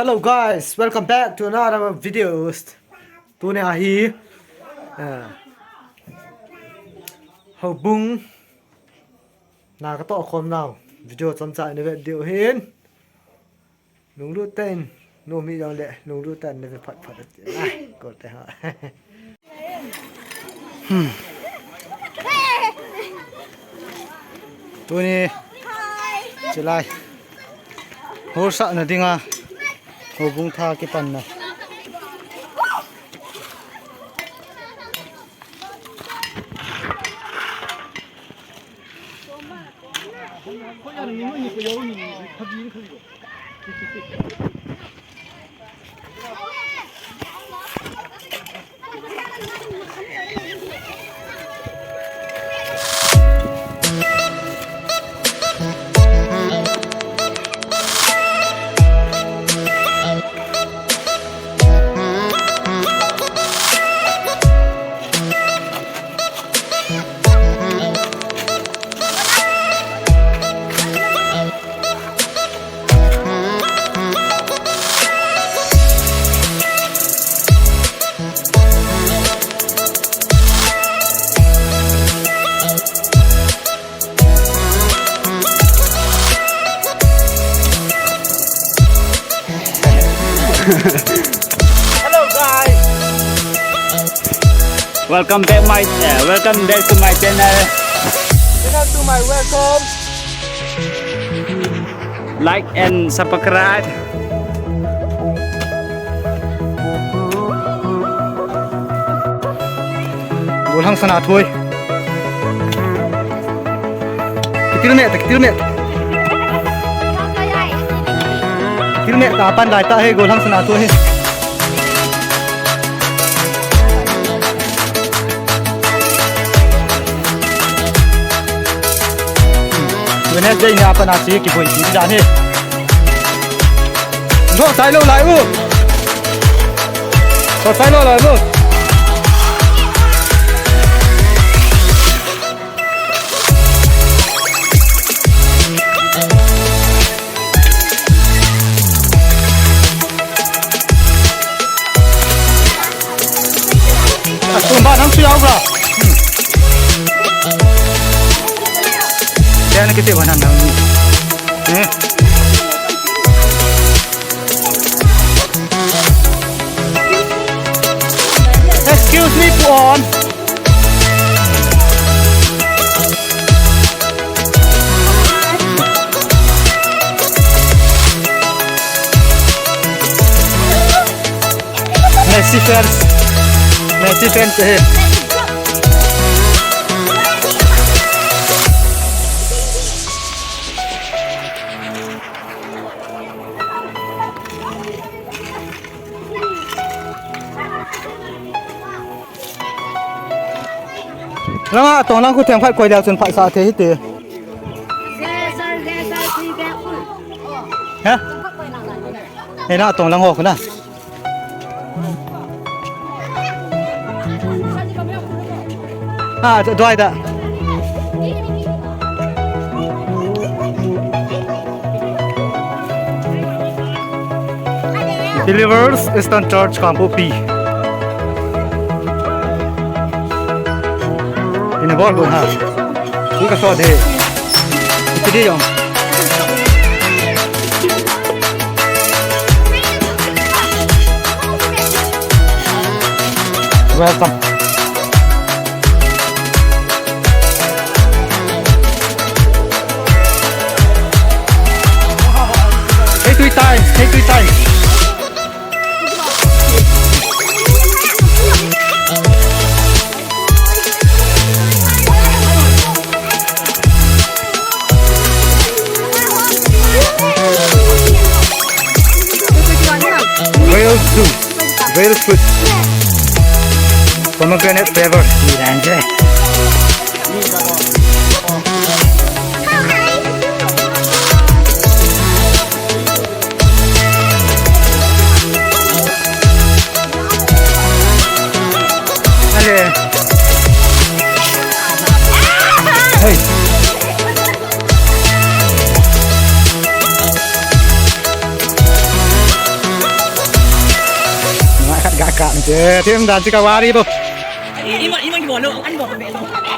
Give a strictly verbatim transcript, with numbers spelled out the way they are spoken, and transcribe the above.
Hello guys, welcome back to another videos. Tuni ahi, eh, houbung na katoh khom nau video chomcha ina ve diu hin. Lunglut tah in, nomi jongle lunglut tah in na ve phat phat ati. Ai, ko te ha. Hmm. Tuni, chilai. Horsahna dinga houbung tha kipanna. Hello guys. Welcome back my, uh, welcome back to my channel. Welcome to my welcome. Like and subscribe. Golhang Sanathoi. Kitilmet, kitilmet. Kitilmet ta pan lai ta he, Golhang Sanathoi he. Wednesday ni apan a si kiboi si dan he. Tho sai lou lai u. Tho sai lou lai u. Atum ba nang sui au ba. Dia na kiti ba nang nang. Eh. Excuse me, puon. Messi fans. Messi fans he. Langa tong lang khu theng phat koi leu chun phat sa thei hite. He? He na tong lang ho khu na. Ah, duai da. Believers Eastern Church Kangpokpi. Ini bol bol ha. Ini ka so de. Itu dia yang. Welcome. Take three times, take three times. Real juice. Real fruit. Pomegranate flavor. Hey. Ye, thim dan chi ka wari to. Iman, iman ki bol lo, an bol to be lo.